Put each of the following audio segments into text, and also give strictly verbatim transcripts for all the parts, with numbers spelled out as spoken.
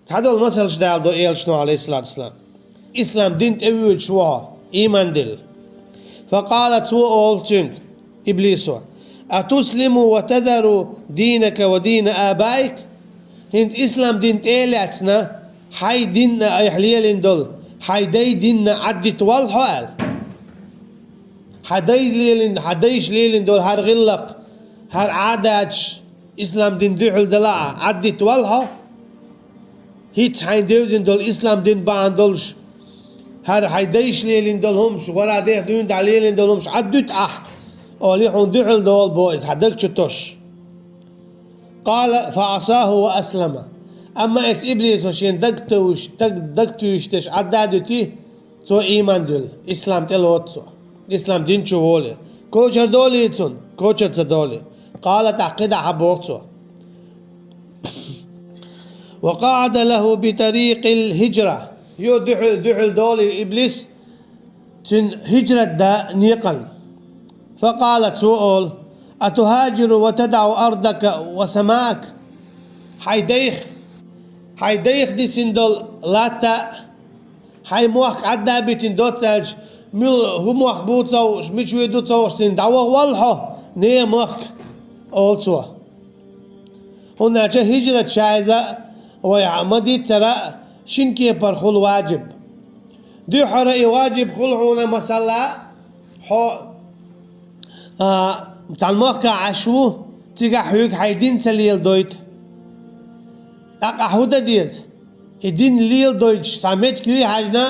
Цхьадолу масалш даладо элчано, Ӏалайхиссалату вассалам. Ислам дин тӀе воьдуш ву хьо, ийман дилла. Факъала, цо олу цуьнга, иблисо: «Атуслиму ва тазару динака ва дина абаик?» ХӀинца ислам дин тӀе а лаьцна, хьайн дин а айхьа лелийна долу, хьайн дайн дин а Ӏаддита валла хьо аьлла. Хьан дай лелийна, хьан дайша лелийна долу хӀара гӀиллакх, хӀара Ӏадаташ, ислам дин дуьхьал дала а, Ӏаддита валла хьо? ХӀинца хьайна девзина долу ислам дин бахьана долуш, хӀара хьайн дайша лелийна долу хӀумаш, вара дех дуьйна тӀехь лелийна долу хӀумаш Ӏаддуьту ахь, олий хьуна дуьхьал долу бо иза хьан даг чу тосуш. Къала фа Ӏасаху ва аслама. Амма эцу иблисо шен даг туьйш, даг, даг туьйш деш Ӏадда а дуьтий, цо ийман дуьллу, ислам тӀе лоцу цо. Ислам дин чу волий. Кочар долий цунна? Кочар ца долий. Къала, тӀаккха кхидӀа хьан боху цо. Ва къаӀада лаху би тарикъил хиджра. Йо дуьхьал, дуьхьал долий иблис цуьнан хиджрат дан некъан. Факъала, цо олу: «Атухаджиру ва тадаӀу ардака ва самаак?» Хьайн дайх, хьайн дайх дисина долу латта а, хьайн мохк Ӏадда а битина доццу аьлча, муьлха хӀун мохк бу ца хууш, мича вуьйр ду ца хууш, цуьнга дӀаваха валла хьо, нехан махка, олу цо. ХӀунда аьлча хиджрат шайза вай ма-дийццара а шина кепара хула ваджиб. Дуьххьара и ваджиб хула хьуна, масала, хьо, а, цхьана махка Ӏаш ву, цигахь хьоьга хьайн дин ца леладойту. ТӀаккха ахь хӀун дан деза? И дин леладойтуш цхьа меттиг юй хьаьжна,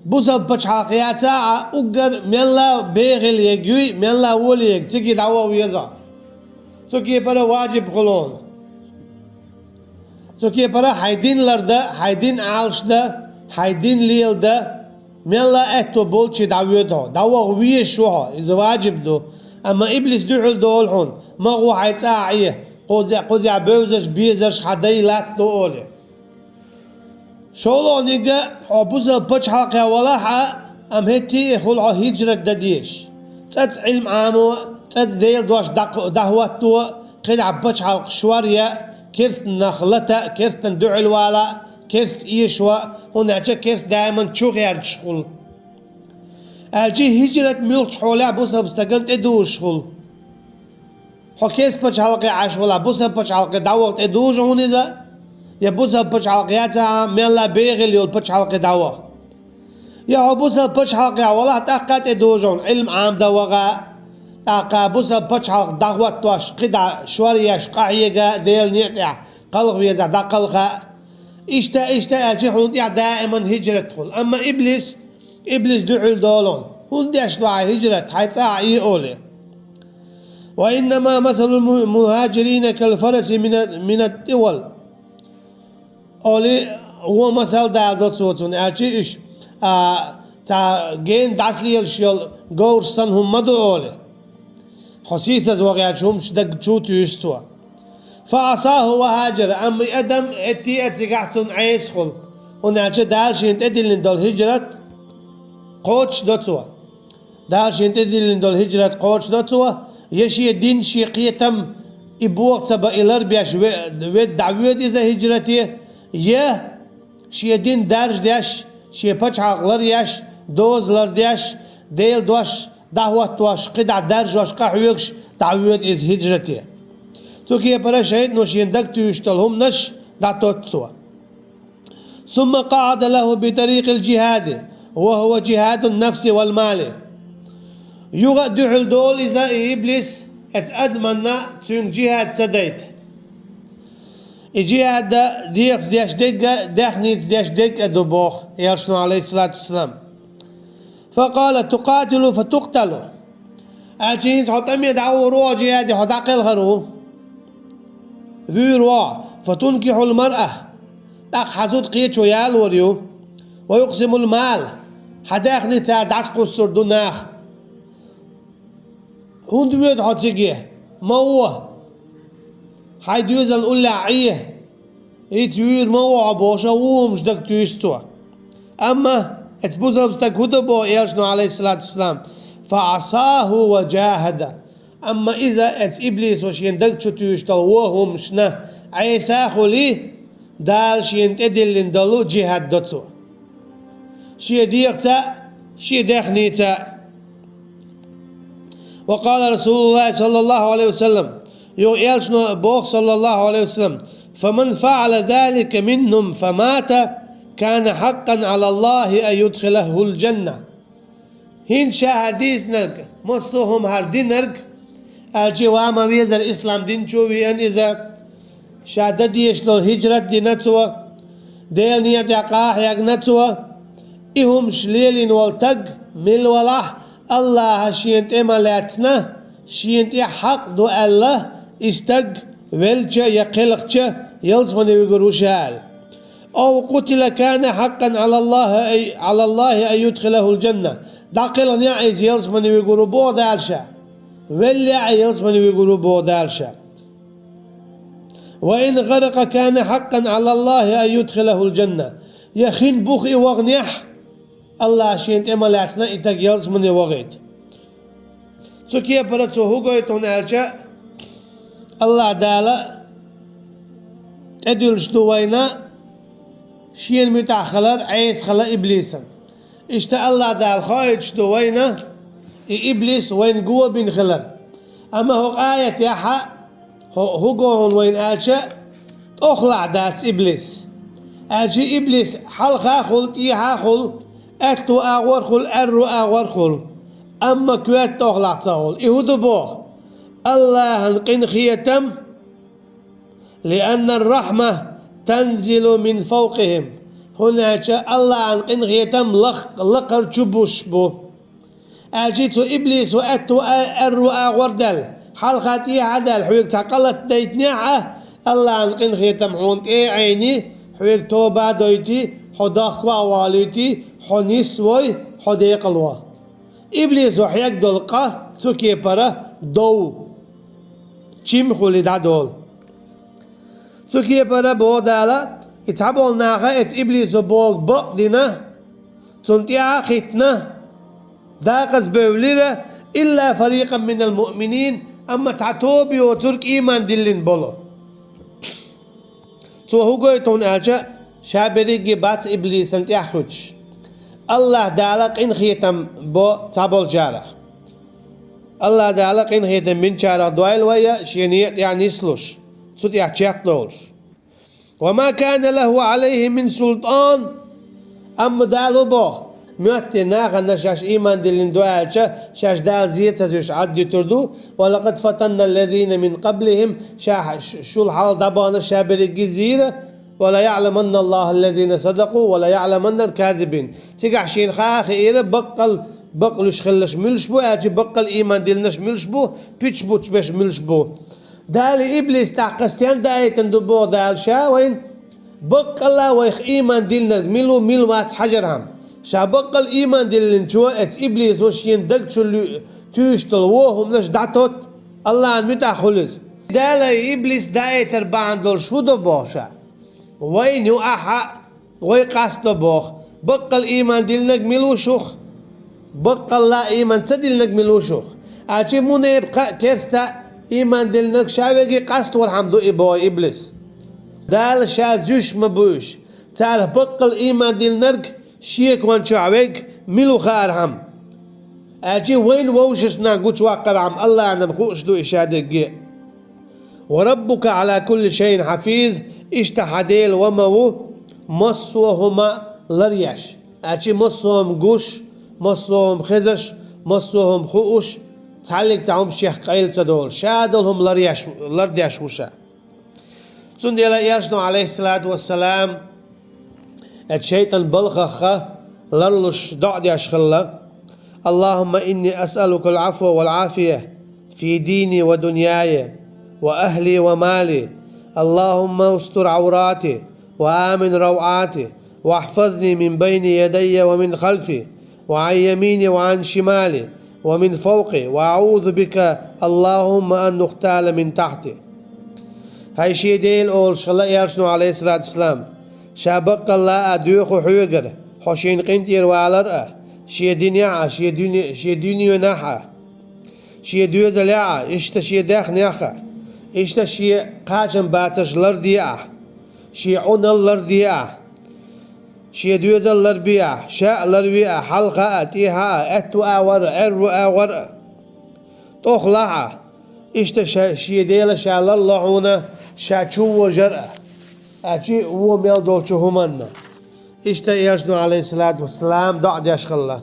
бусалба пачхьалкх яцахь а, уггар мелла а бегӀийла ерг юй, мелла а волий ерг, цига дӀаваха веза. Цу кепара ваджиб хула хьуна. Цу кепара хьайн дин лардан, хьайн дин Ӏалашдан, хьайн дин леладан, мелла а аьтто болчу дӀавоьду хьо, дӀаваха везаш ву хьо, иза ваджиб ду. Амма иблис дуьхьал долу хьуна, ма гӀо хьайн цӀа а Ӏе, кхуза-, кхузахь бевзаш, безаш хьан дай латта ду олий. ШолгӀаниг а, хьо бусалба пачхьалкхехь валахь а, амма хӀетте а хуьлу хьо хиджрат дан дезаш. ЦӀаца Ӏилма Ӏамо а, цӀаца Делан дош дӀа-, дӀахӀотто а, кхидӀа пачхьалкх шоръян а, керстанах лата а, керстан дуьхьал вала а, керста эшо а, хӀунда аьлча керста даиман чу гӀерташ хуьлу. Аьлча хиджрат муьлххачу хьолехь бусалба стагана тӀедужуш хуьлу. Хьо керста пачхьалкхе Ӏаш валахь, бусалба пачхьалкхе дӀаваха тӀедужу хьуна иза, я бусалба пачхьалкх яцахь а, мелла а бегӀийла йолу пачхьалкхе дӀаваха. Я хьо бусалба пачхьалкхехь валахь, тӀаккха а тӀедужу хьуна, Ӏилма Ӏамадан ваха а, тӀаккха бусалба пачхьалкх дӀахӀоттош, кхидӀа шоръеш, къахьега а, Делан некъа тӀехь кхалха везахь дӀакхалха а. Иштта, иштта аьлча хьуна тӀехь даиман хиджрат хуьлу. Амма иблис, иблис дуьхьал долу хьуна. ХӀунда деш ду хьайн хиджрат, хьайн цӀа а Ӏе олий. «Ва иннама масалул му-, мухаджирина кал фараси мина, мина тӀивал». Олий, вон масал даладо цо цунна, аьлча уьш, а, цхьа гена дӀасалелаш йолу говраш санна хӀума ма ду олий. Хьо сийсаз вахийтинчу хӀуманаш даг чу туьйсу цо. Фа Ӏасаху ва хьаджара, амма и адам хӀетте а цигахь цунна Ӏеса хуьлу, хӀунда аьлча Дала шена тӀедиллина долу хиджрат кхочушдо цо. Дала шена тӀедиллина долу хиджрат кхочушдо цо, я шен дин, шен кхетам, и боху ца бан и ларбеш ве-, ведда дӀавоьду иза хиджрате, я шен дин даржадеш, шен пачхьалкх ларъеш, доза лардеш, Делан дош дӀахӀоттош, кхидӀа даржош, къахьоьгуш дӀавоьду иза хиджрате. Цу кепара шайтӀано шена даг туьйсуш долу хӀуманаш дӀатотту цо. Сумма къаӀада лаху би тарикъил джихади, ва хӀува джихадун нафси вал мали. Юха а дуьхьал долу иза, и иблис, эцу адаманна цуьнга джихад ца дайта. И джихад дехаца деш дерг а, даьхница деш дерг а ду боху, элчано, Ӏалайхиссалату вассалам. Факъала: «Тукъатилу фатукъталу». Аьлча хӀинца хьо тӀаме дӀагӀур ву, хьо джихаде хьо дӀакхелхар ву. Вуьйр ву хьо, фатункихьул маръа, тӀаккха хьан зуда кхечо ялор ю, ва юкъсимул мал, хьан даьхни цара дӀасакхуссур ду нах. ХӀунда воьду хьо циге? Ма во. Хьайн доьзална уллехь Ӏе. Ица вуьйр ма ву хьо бохуш, ву хӀуманаш даг туьйсу цо. Амма эцу бусалба стаг хӀун до боху элчано, Ӏалайхиссалату вассалам: «Фа Ӏасаху ва джахада». Амма иза эцу иблисо шен даг чу туьйсуш долу вон хӀуманашна Ӏеса а хуьлий, Дала шена тӀедиллина долу джихад до цо. Шен дегӀаца а, шен даьхница а. وقال رسول الله صلى الله عليه وسلم, юха элчано боху, саллаллаху алейхи ва саллям: «فمن فعل ذلك منهم فمات كان حقا على الله أن يدخله الجنة». ХӀинца ша хӀара дийцинарг, массо а хӀума хӀара динарг, аьлча, ва ма везара ислам дин чу а веана иза, ша дан дезаш долу хӀиджрат а дина цо, Делан некъа тӀехь къахьегна цо, и хӀумаш лелийна волу стаг, мила валахь, Аллаха шена тӀе ма лаьцна, шена тӀехь хьакъ ду аьлла, и стаг велча я кхелхича, ялсамане вуьгур ву ша аьлла. «أو قتل كان حقا على الله أي-، على الله أن يدخله الجنة». ДӀакхелхинехь а иза ялсамане вуьгур ву боху Дала ша. Веллехь а ялсамане вуьгур ву боху Дала ша. «وإن غرق كان حقا على الله أن يدخله الجنة». Я хин буха и ваханехь, Аллаха шена тӀе ма лаьцна и стаг ялсамане вахийта. Цу кепара цо хӀун гойту хьуна аьлча, Аллаха Дала тӀедуьллуш ду вайна шена муьтӀахь хилар, Ӏеса хила иблисан. Иштта Аллаха Дала хоуьйтуш ду вайна и иблис вайна го бина хилар. Амма хӀокху аятехь хӀу-, хӀун го хьуна вайна аьлча, тӀохлахь дац иблис. Аьлча иблис хьалха а хуьлу, тӀехьа а хуьлу, аьтту агӀор а хуьлу, аьрру агӀор а хуьлу. Амма коьрта тӀохлахь ца хуьлу. И хӀун ду боху? Аллахьан къинхетам, «لأن الرحمة تنزل من فوقهم». ХӀунда аьлча Аллахьан къинхетам лах-, лакхара чу буш бу. Аьлча цу иблисо аьтту а-, аьрру агӀор а даьлла, хьалха тӀехьа а даьлла, хьоьга цхьа къа латадайтинехь а, Аллахьан къинхетам хьуна тӀе а Ӏийний, хьоьга тоба а дойтий, хьо дохко а волуьйтий, хьо нисвой, хьо декъалво. Иблисо хьегна долу къа цу кепара дов, чим хуьлий дӀадолу. Цу кепара боху Дала, и цхьаболу наха эцу иблисо бохург бакъ а дина, цунна тӀаьхьа а хӀиттина, дакъаза бевлира, «إلا فريقا من المؤمنين», амма цхьа тоба йоцург ийман диллина болу. Цо хӀун гойту хьуна аьлча, ша берриге бац иблисан тӀаьхьахӀуьттуш. Аллаха Дала къинхетам бо цхьаболчарах. Аллаха Дала къинхетам бинчарах дойла вай, шен некъа тӀехь нислуш, цу тӀехь чекхдолуш. «وما كان له عليهم من سلطان». Амма Дала хӀун боху? Моьтту нахана шаьш ийман диллина ду аьлча, шаьш Дала зен ца зуьйш Ӏад дуьтур ду. «ولقد فتنا الذين من قبلهم», ша ш-, шул хьалха дӀабаханарш ша берриге зийра. «وليعلمن الله الذين صدقوا وليعلمن الكاذبين». Цигахь шена хаа хиира, баккъал бакълуьйш хилларш муьлш бу, аьлча баккъал ийман диллинарш муьлш бу, пуьчаш буттуш берш муьлш бу. Дала иблис тӀаккха стенна даийтина ду боху Дала ша вайна? Баккъалла вайх ийман диллинарг мила ву, мила вац хьажархьама. Ша баккъал ийман диллинчо эцу иблисо шена даг чу луь-, туьйсуш долу вон хӀуманаш дӀатотту, Аллахьан муьтӀахь хуьлу иза. Дала и иблис даийтар бахьана долуш хӀун до боху ша? Вайна ю ахьа, вай къастадо боху. Баккъал ийман диллинарг мила ву шух? Баккъалла ийман ца диллинарг мила ву шух? Аьлча мунепакъа а, керста а ийман диллинарг ша верриге къаставархьама ду и боху иблис. Дала ша зуьйш ма буьйш, царах баккъал ийман диллинарг шекон чохь верг мила ву хаархьама. Аьлча вайна вовшашна гучуваккхархьама Аллахьана хууш ду и ша дерриге. «وربك على كل شيء حفيظ», иштта хьан Дела ва ма ву, массо а хӀума ларъеш. Аьлча массо а хӀума гуш, массо а хӀума хезаш, массо а хӀума хууш, цхьаллиг цхьа хӀума шех къайла ца долуш, ша долу хӀума ларъеш, лардеш ву ша. Цундела Элчано, алейхиссалату вассалам, эцу шайтӀан балхах ларлуш доӀа деш хилла: «اللهم إني أسألك العفو والعافية في ديني ودنياي وأهلي ومالي. اللهم استر عوراتي وآمن روعاتي واحفظني من بين يدي ومن خلفي وعن يميني وعن شمالي ومن فوقي وأعوذ بك اللهم أن أغتال من تحتي». ХӀай шен Дела, олуш хилла Элчано, алейхиссалату вассалам, ша баккъалла а доьху хьоьгара, хьо шена къинтӀера валар а, шен динехь а, шен дуьне-, шен дуьненахь а, шен доьзалехь а, иштта шен даьхнех а, иштта шен кхачам бацарш ларде ахь. Шен Ӏуналлар де а, шен доьзаллар бе а, ша а ларве а, хьалха а, тӀехьа а, аьтту агӀор а, аьрру агӀор а. ТӀохлахь а, иштта ша, шен Дела ша ларло хьуна, ша чу вожар а, аьлча а, во мел долчу хӀуманна. Иштта Элчано, Ӏалайхиссалату вассалам, доӀа деш хилла.